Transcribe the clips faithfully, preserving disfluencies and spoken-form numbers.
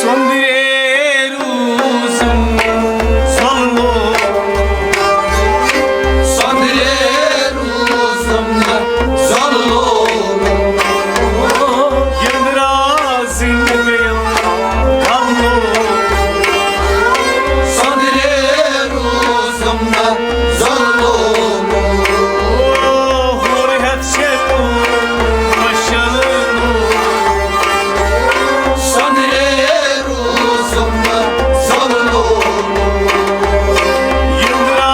سۄنٛدرے روٗزُم زۄلمُت۔ سۄنٛدرے روٗزُم زۄلمُت۔ یٔنٛدرا زِنٛدٕ پیٚیَم غملوت۔ سۄنٛدرے روٗزُم زۄلمُت۔ ہُر ہٮ۪تھ چھے نوٗر مشعل نوٗر۔ سۄنٛدرے روٗزُم زۄلمُت۔ یٔنٛدرا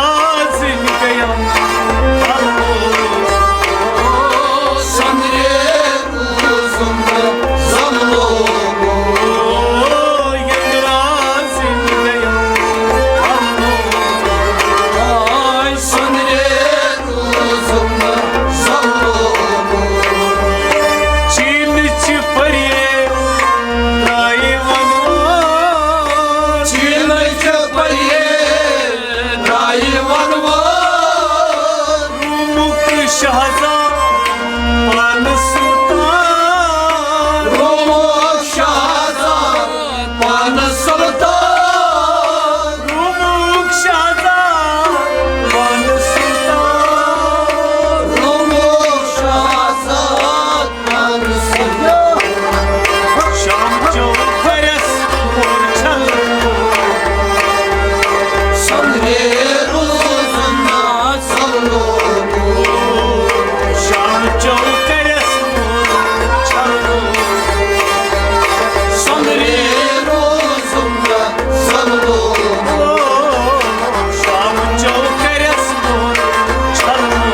زِنٛدٕ پیٚیَم غملوت۔ سۄنٛدرے روٗزُم زۄلمُت۔ یٔنٛدرا زِنٛدٕ پیٚیَم غملوت۔ سۄنٛدرے روٗزُم زۄلمُت۔ چیٖنہٕ چہِ پریے درٛایہِ وَنوار۔ چیٖنہٕ چہِ پریے درٛایہِ وَنوار۔ روٗمُک شہزاد پانہٕ سُلطان۔ روٗمُک شہزاد پانہٕ سُلطان۔ روٗمُک شہزاد پانہٕ سُلطان۔ روٗمُک شہزاد پانہٕ سُلطان۔ شام چیو گرس کوٚر چھلہٕ۔ سۄنٛدرے روٗزُم زۄلمُت۔ شام چیو گرس کوٚر چھلہٕ۔ سۄنٛدرے روٗزُم زۄلمُت۔ شام چیو گرس کوٚر چھلہٕ۔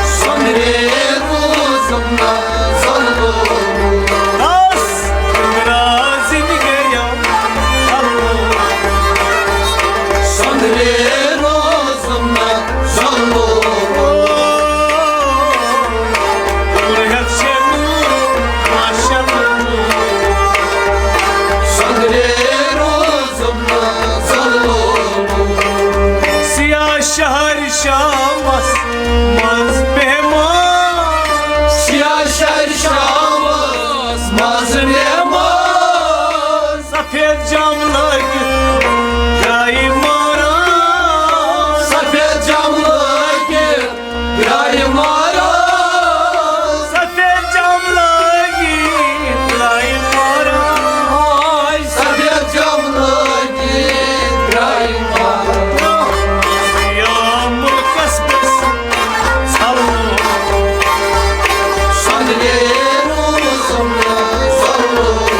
سۄنٛدرے روٗزُم زۄلمُت۔ بس رازِنۍ گٔیَم غملوت۔ سۄنٛدرے روٗزُم زۄلمُت۔ ہُر ہٮ۪تھ چھے نوٗر مشعل نوٗر۔ سۄنٛدرے روٗزُم زۄلمُت۔ سیاہ شہر شامس منٛز مہمان۔ سیاہ شہر شامس منٛز مہمان۔ سفید جام لٲگِتھ درٛایہِ ماران۔ سفید جام لٲگِتھ درٛایہِ ماران۔ سفید جام لٲگِتھ درٛایہِ ماران۔ ہاے، سفید جام لٲگِتھ درٛایہِ ماران۔ یا مُلکس پٮ۪ٹھ ژھلوو۔ سۄنٛدرے روٗزُم زۄلمُت۔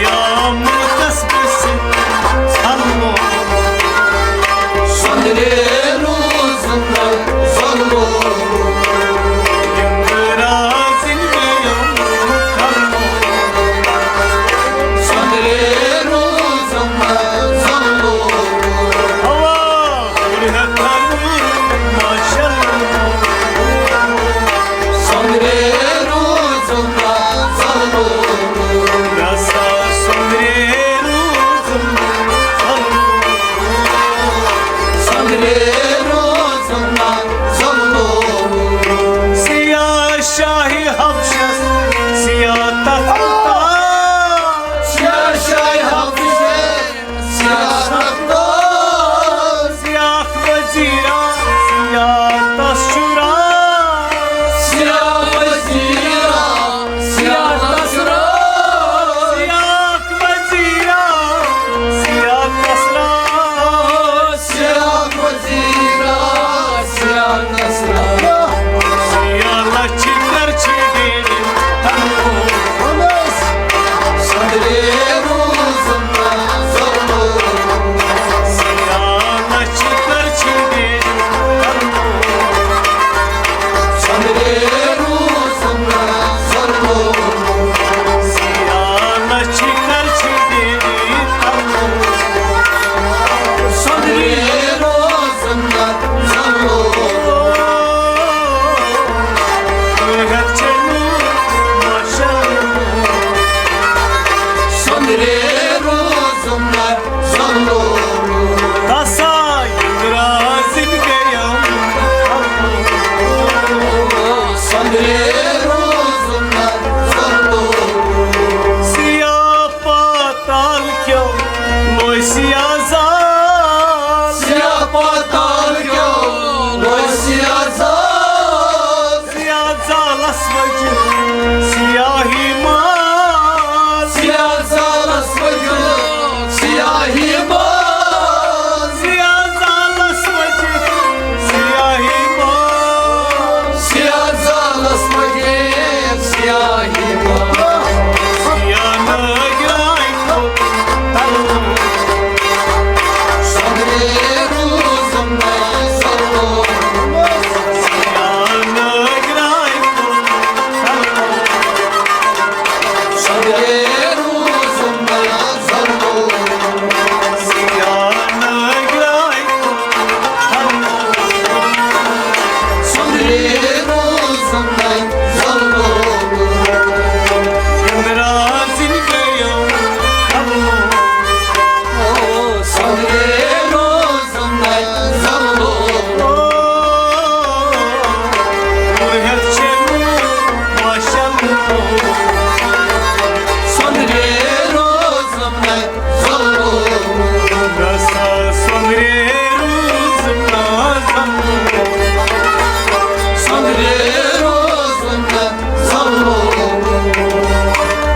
یا مُلکس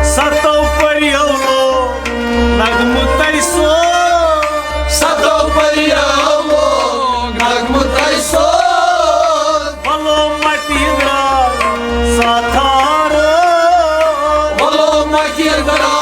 ستو پریو لوگ نغمہٕ تۄہہِ سوز۔ ستو پریو لوگ نغمہٕ تۄہہِ سوز۔ بولو متی درا ساتھارو۔ بولو متی درا